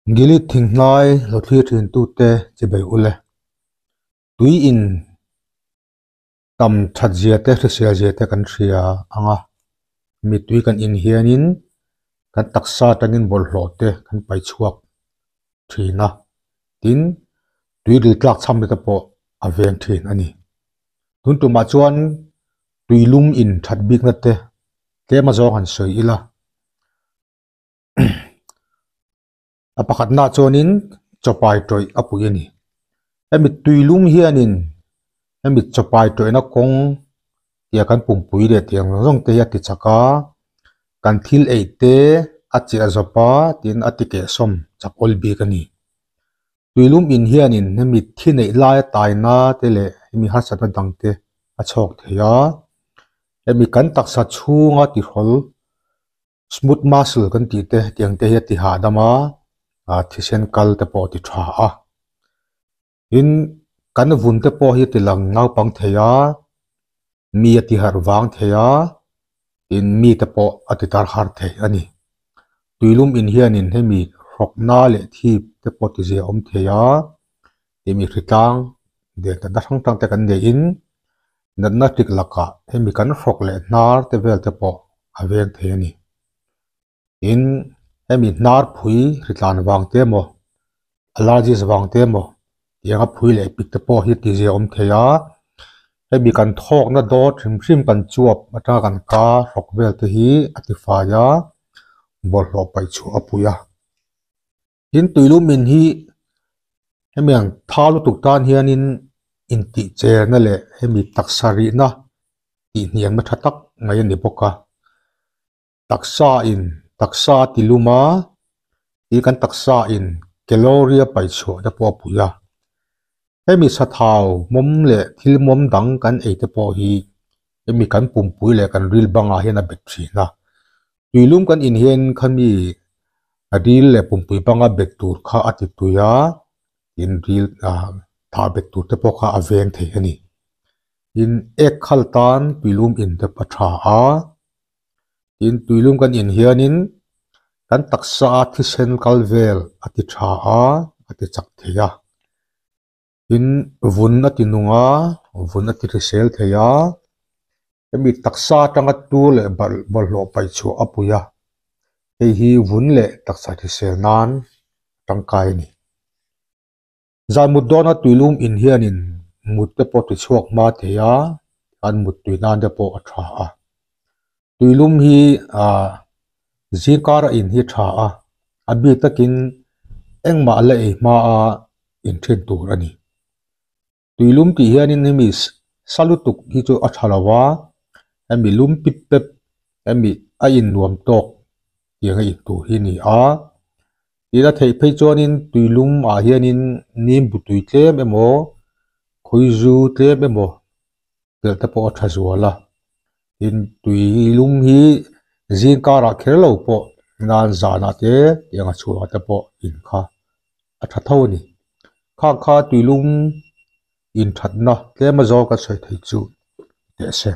Gilead thinghnai lo thlir thin tute chibei ule. Tui in tam that zia te hrisel zia te kan hria ang a, mittui kan in hianin kan taksa atangin bawlhhlawh te kan pai chhuak thin a, tin tui ril tlak chham te pawh a veng thin a ni. Tun tumah chuan tui lum in that bikna te tlem azawng han sawi ila. A pakhatna chuanin chawpai tawih a pui a ni. Hemi tui lum hianin hemi chawpai tawihna kawng tia kan pumpui leh tiang zawng zawng te hi a ti chak a, kan thil ei te a chiah zawp a tin a ti kehsawm chak awl bik a ni. Tui lum in hianin hemi thi neih laia taina te leh hemi harsatna dang te a chhawk thei a, hemi kan taksa chhunga tihrawl Smooth muscle kan tih te tiang te hi a ti hahdam a, ah thisen kal te pawh a ti tha a. Tin, kan vun te pawh hi a ti lang naupang thei a, mi a ti harh vang thei a, tin mi te pawh a ti tar har thei a ni. Tuilum in hianin hemi hrawkna leh thip te pawh ti zia awm thei a, hemi hritlang leh natna hrang hrang te kan neihin natna hrik lakah hemi kan hrawk leh hnar te vel te pawh a veng thei a ni. Tin, hemi hnar phui hritlan vang te emaw allergies vang te emaw tianga phui leh pik te pawh hi ti zia awm thei a, hemi kan thawkna dawt hrim hrim kan chuap atanga kan ka hrawk vel te hi a ti fai a, bawlhhlawh paih chhuah a pui a. Tin, tuilum in hi hemi ang tha lutuk tan hianin intih cherna leh hemi taksa rihna tih hniamna tha tak mai a ni bawk a. Taksa in taksa a ti lum a, tin kan taksa in calorie a paih chhuah te pawh a pui a. Hemi sathau mawm leh thil mawm dang kan ei te pawh hi hemi kan pumpui leh kan ril bangah hian a bet thin a. Tuilum kan in hian khami ril leh pumpui banga bet tur kha a ti tui a, tin ril ah thah bet tur te pawh kha a veng thei a ni. Tin ek khal tan tuilum in te a tha a, tin tuilum kan in hianin kan taksa a thisen kal vel a ti tha a, a ti chak thei a. Tin vun a ti nung a, vun a ti hrisel thei a, hemi taksa atanga tur leh bawlhhlawh paih chhuah a pui a, hei hi vun leh taksa hrisel nan tangkai a ni. Zan mut dawna tuilum in hianin mut te pawh ti chhuak hma thei a, an mut tui nan te pawh a tha a. Tuilum hi ah zingkar a in hi tha a, a bik takin engmah la ei hma a in then tur a ni. Tuilum tih hianin hemi sa lutuk hi chu a tha lo a, hemi lum pip pep hemi a in nuam tawk tiang a in tur hi a ni a. Tin a theih phei chuanin tuilum ah hianin nimbu tui tlem emaw khawizu tlem emaw telh te pawh a tha zual a. Tin tuilum hi zing karah kher lo pawh nan zanah te tiang a chhuah te pawh in kha a tha tho a ni. Khang kha tuilum inthatna tlem a zawng kan sawi thei chu teh se.